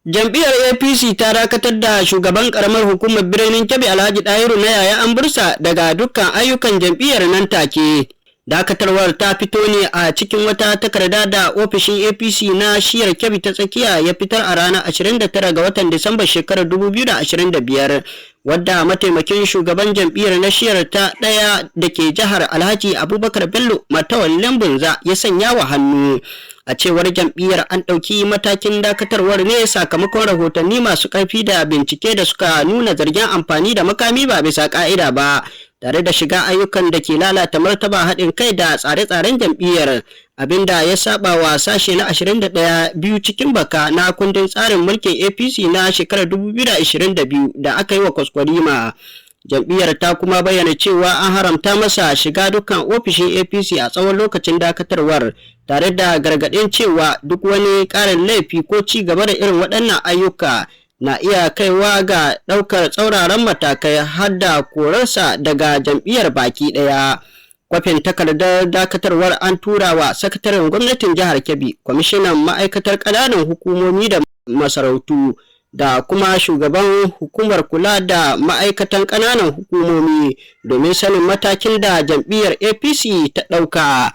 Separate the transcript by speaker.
Speaker 1: Jam'iyyar APC ta dakatar da shugaban karamar hukumar Birnin Kebbi, Alhaji Dahiru na Yaya Ambursa, daga dukkan ayyukan jam'iyyar nan take. Dakatarwar ta fito ne a cikin wata takarda da ofishin APC na shiyar Kebbi ta Tsakiya ya fitar a ranar 29 ga watan Disamba shekarar 2025, wadda mataimakin shugaban jam'iyyar na shiyar ta ɗaya da ke jihar, Alhaji Abubakar Bello Matawallen Bunza, ya sanya wa hannu. A cewar jam'iyyar, an ɗauki matakin dakatarwar ne sakamakon rahotanni masu ƙarfi da bincike da suka nuna zargin amfani da makami ba bisa ƙa'ida ba, tare da shiga ayyukan da ke lalata martaba, haɗin kai da tsare-tsaren jam'iyyar, abinda ya saba wa sashe na 21(2) cikin baka na kundin tsarin mulkin APC na shekarar 2022 da aka yi wa kwaskwarima. Jam'iyyar ta kuma bayyana cewa an haramta masa shiga dukkan ofishin APC a tsawon lokacin dakatarwar, tare da gargaɗin cewa duk wani ƙarin laifi ko ci gaba da irin waɗannan ayyuka na iya kaiwa ga ɗaukar tsauraran matakai, har da korarsa daga jam'iyyar baki ɗaya. Kwafin takardar dakatarwar an tura wa sakataren gwamnatin jihar Kebbi, kwamishinan ma'aikatar ƙananan hukumomi da masarautu, da kuma shugaban hukumar kula da ma'aikatan ƙananan hukumomi domin sanin matakin da jam'iyyar APC ta ɗauka.